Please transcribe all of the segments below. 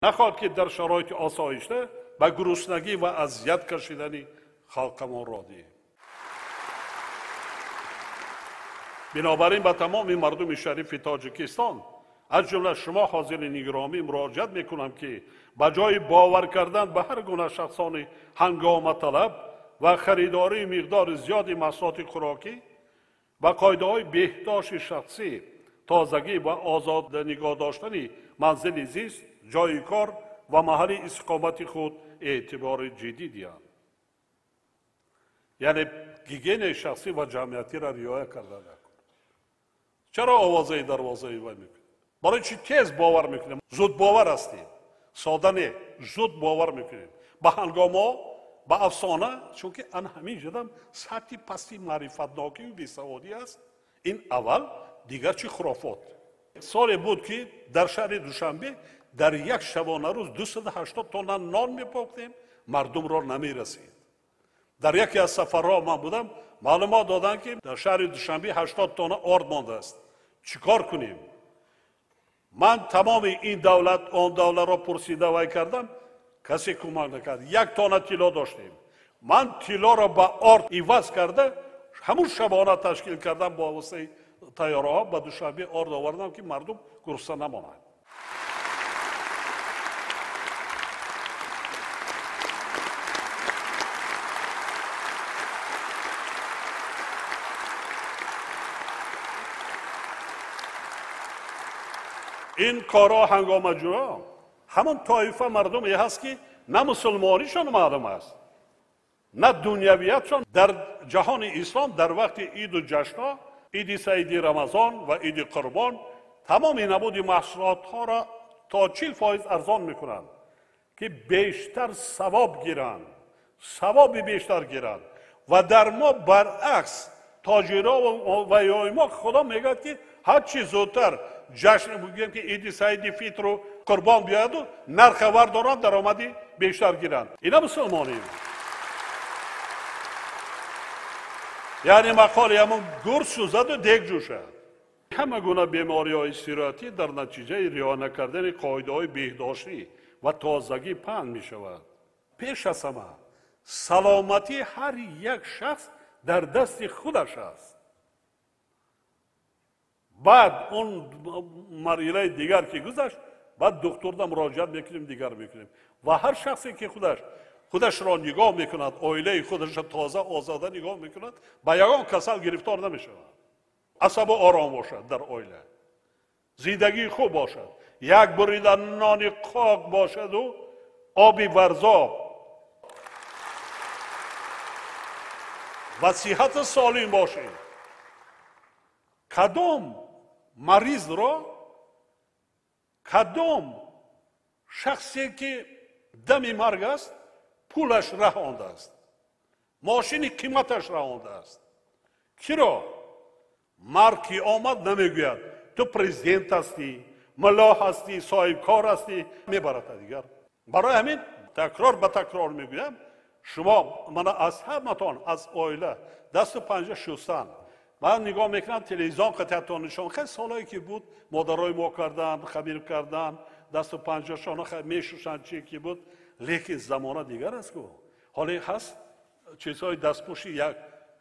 Нахоҳад ки дар шароити осоишта ба гуруснагӣ ва азият кашидани халқамон роҳ диҳем. Бинобар ин ба тамоми мардуми шарифи Тоҷикистон, аз ҷумла шумо ҳозирини гиромӣ, муроҷиат мекунам, ки ба ҷои бовар кардан ба ҳар гуна шахсони ҳангоматалаб ва харидории миқдори зиёди маҳсулоти хӯрокӣ ба қоидаҳои беҳдошти шахсӣ, тозагӣ ва озода нигоҳ доштани манзили зист, ҷойи кор ва маҳалли истиқомати худ эътибори ҷиддӣ диҳанд. Яъне гигиенаи шахсӣ ва ҷамъиятиро риоя карда накун. Чаро овозаи дарвозаи вай мекунем? Барои чӣ тез бовар мекунем? Зудбовар ҳастем. Сода не, зуд бовар мекунем. Ба ҳангомо, ба афсона, чунки ан ҳамин ҷадам сатҳи пасти маърифатнокию бесаводӣ аст. Ин аввал, дигар чӣ хурофот. Соле буд, ки дар шаҳри Душанбе дар як шабонарӯз 280 тонна нон мепохтем, мардумро намерасид. Дар яке аз сафарҳо ман будам, маълумот доданд, ки дар шаҳри Душанбе 80 тонна орд мондааст. Чӣ кор кунем? Ман тамоми ин давлат, он давлатро пурсида вай кардам, касе кӯмак накард. 1 тонна тилло доштем. Ман тиллоро ба орд иваз карда, ҳамун шабона ташкил кардам, бо воситаи тайёраҳо ба Душанбе орд овардам, ки мардум гурусна намонад. Ин корҳо ҳангомаҷӯё ҳамон тоифа мардуме ҳаст, ки на мусулмонишон маълум аст, на дунявиятшон. Дар ҷаҳони ислом дар вақти иду ҷашнҳо, иди саиди Рамазон ва иди Қурбон, тамоми намуди маҳсулотҳоро то 40% арзон мекунанд, ки бештар савоб гиранд, савоби бештар гиранд. Ва дар мо баръакс, тоҷиро ва ёи мо Худо мегӯяд, ки ҳар чӣ зудтар ҷашн бигӯем, ки иди саиди фитру қурбон биёяду нарха вардоранд, даромади бештар гиранд. Ина мусулмонем. Яъне мақоли ҳамон гур сӯзаду дег ҷӯшад. Ҳама гуна бемориҳои сироятӣ дар натиҷаи риоя накардани қоидаҳои беҳдоштӣ ва тозагӣ паҳн мешавад. Пеш аз ҳама саломатии ҳар як шахс дар дасти худаш аст. Баъд он марҳилаи дигар ки гузашт, баъд духтурда муроҷиат мекунем, дигар мекунем. Ва ҳар шахсе ки худашро нигоҳ мекунад, оилаи худашро тоза озода нигоҳ мекунад, ба ягон касал гирифтор намешавад. Асабу ором бошад дар оила, зиндагии хуб бошад, як бурида нони қоқ бошаду оби варзоб ва сиҳати солим бошед. Кадом маризро, кадом шахсе ки дами марг аст, пулаш раҳондааст, мошини қиматаш раҳондааст? Киро? Марг ки омад, намегӯяд ту президент ҳастӣ, мулло ҳастӣ, соҳибкор ҳастӣ, мебарад дигар. Барои ҳамин такрор ба такрор мегӯям, шумо мана аз ҳаматон, аз оила дасту панҷа шустан. Ман нигоҳ мекунам телевизион қатъиятон нишон, хеле солҳое ки буд, модарои мо кардан, хамир кардан, дасту панҷашон мешушанд, чи ки буд, лекин замона дигар аст ку. Ҳоле ҳаст чизҳои дастпӯши як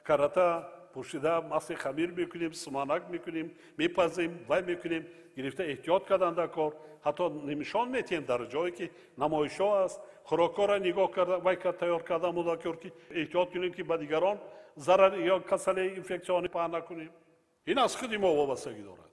карата пӯшида маси хамир мекунем, суманак мекунем, мепазем, вай мекунем, гирифта эҳтиёт кардан дар кор, ҳатто нишон метиҳем дар ҷое ки намоишҳо аст, хӯрокҳоро нигоҳ карда, вай тайёр кардан мудакор, ки эҳтиёт кунем, ки ба дигарон зарар ё касалии инфексионӣ паҳн накунем. Ин аз худи мо вобастагӣ дорад.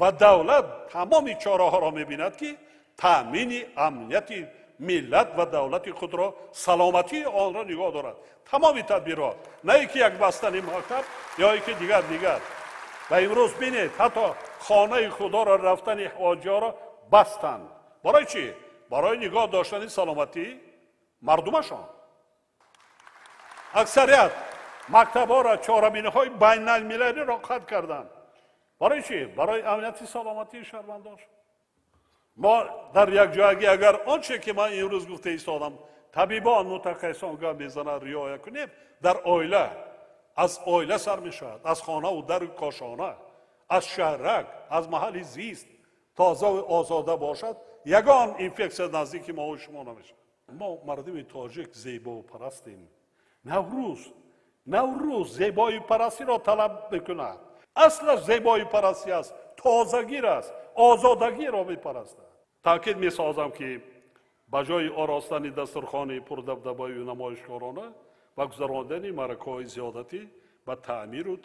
Ва давлат тамоми чораҳоро мебинад, ки таъмини амнияти миллат ва давлати худро, саломатии онро нигоҳ дорад. Тамоми тадбирҳо, на ин ки як бастани мактаб ё ин ки дигар. Ва имрӯз бинед, ҳатто хонаи худоро рафтани ҳоҷиҳоро бастанд. Барои чӣ? Барои нигоҳ доштани саломатии мардумашон. Аксарият мактабҳоро, чорабиниҳои байналмилалиро қатъ карданд. Барои чӣ? Барои амнияти саломатии шаҳрвандон. Мо дар якҷоягӣ агар он че ки ман имрӯз гуфта истодам, табибон, мутахассисон гап мезананд, риоя кунем, дар оила, аз оила сар мешавад, аз хонаву дару кошона, аз шаҳрак, аз маҳалли зист тозаву озода бошад, Ягон инфексия наздики мо шумо намешавад. Мо мардуми тоҷик зебопарастем. Наврӯз зебоипарастиро талаб мекунад. Аслаш зебоипарастӣ аст, тозагир аст, озодагиро мепарастад. Таъкид месозам, ки ба ҷои оростани дастурхони пурдабдабаю намоишкорона ва гузарондани маъракаҳои зиёдатӣ ба таъмиру